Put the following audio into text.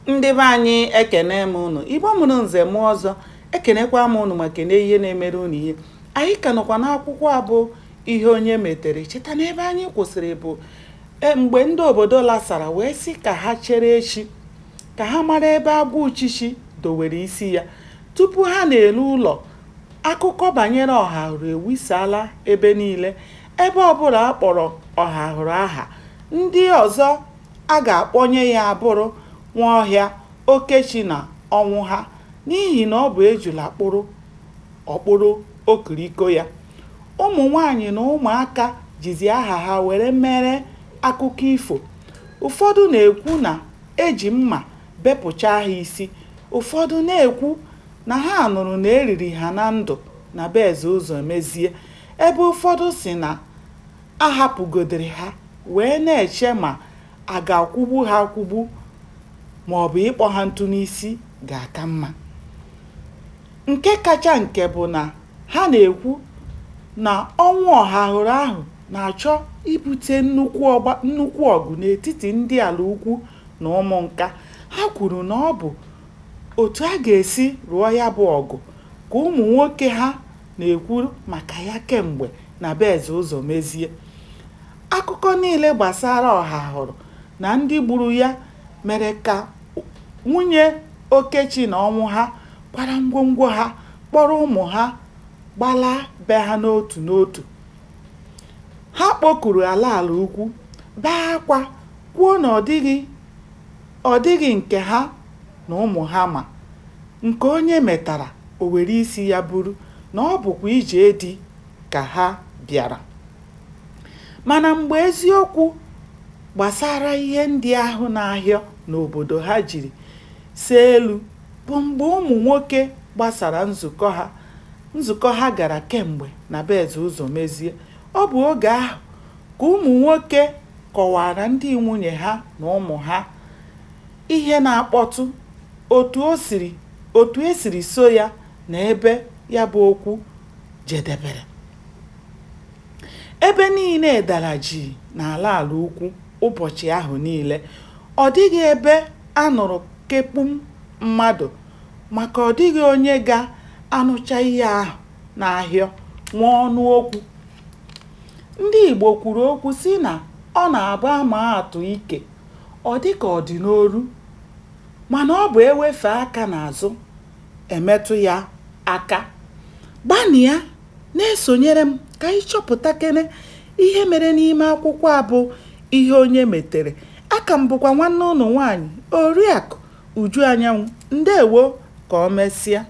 Ndị be anyị, ekene m ụnụ. Igbo mụrụ nze mụọ ọzọ, ekenekwa m ụnụ ma kene ihe na-emere ụnụ ihe. Anyị ka nọkwa n'akwụkwọ a bụ Ihe Onye Metere. Cheta na ebe anyị kwụsịrị bụ mgbe ndị obodo lasara wee sị ka ha chere echi ka ha mara ebe agwọ uchichi dowere isi ya. Tupu ha na-eru ụlọ, akụkọ banyere Ọhahụrụ ewusaala ebe niile. Ebe ọbụla a kpọrọ Ọhahụrụ aha, ndị ọzọ a ga-akpọnye ya abụrụ Nwaọhịa, Okechi na Ọnwụha n'ihi na ọ bụ ejula kpụrụ ọ kpụrụ okiriko ya. Ụmụnwaanyị na ụmụaka jizi aha ha were mere akụkọ ifo. Ụfọdụ na-ekwu na e ji mma bepụchaa ha isi, ụfọdụ na-ekwu na ha nụrụ na e liri ha na ndụ na be Eze Ụzọmezie, ebe ụfọdụ sị na a hapụgodịrị ha wee na-eche ma a ga-akwụgbu ha akwụgbu maọbụ ịkpọ ha ntu n'isi ga-aka mma. Nke kacha nke bụ na ha na-ekwu na ọnwụ Ọhahụrụ ahụ na-achọ ibute nnukwu ọgụ n'etiti ndị Alaukwu na Ụmụnka. Ha kwuru na ọ bụ otu a ga-esi lụọ ya bụ ọgụ ka ụmụ nwoke ha na-ekwu maka ya kemgbe na be Eze Ụzọmezie. Akụkọ niile gbasara Ọhahụrụ na ndị gburu ya mere ka nwunye Okechi na Ọnwụha kwara ngwongwo ha kpọrọ ụmụ ha gbalaa be ha n'otu n'otu. Ha kpọkuru ala Alaukwu, bee akwa kwuo na ọ dịghị nke ha na ụmụ ha ma, nke onye metara o were isi ya buru, na ọ bụkwa ije di ka ha bịara. Mana mgbe eziokwu gbasara ihe ndị ahụ na-ahịọ n'obodo ha jiri see elu bụ mgbe ụmụ nwoke gbasara nzukọ ha gara kemgbe na be Eze Ụzọmezie. Ọ bụ oge ahụ ka ụmụ nwoke kọwaara ndị nwunye ha na ụmụ ha ihe na-akpọtụ, otu e siri so ya na ebe ya bụ okwu jedebere. Ebe niile dara jii n'ala Alaukwu ụbọchị ahụ niile. Ọ dịghị ebe a nụrụ kekpum mmadụ maka ọ dịghị onye ga-anụcha ihe ahụ na-ahịọ nwee ọnụ okwu. Ndị Igbo kwuru okwu sị na ọ na-abụ a maa atụ ike, ọ dị ka ọ dị n'olu, mana ọ bụ e wefee aka n'azụ, e metụ ya aka. Gbanịa na-esonyere m ka anyị chọpụtakene ihe mere n'ime akwụkwọ a bụ Ihe Onye Metere. Aka m bụkwa nwanne ụnụ nwaanyị, Oriakụ Uju Anyanwụ. Ndewo, ka o mesịa.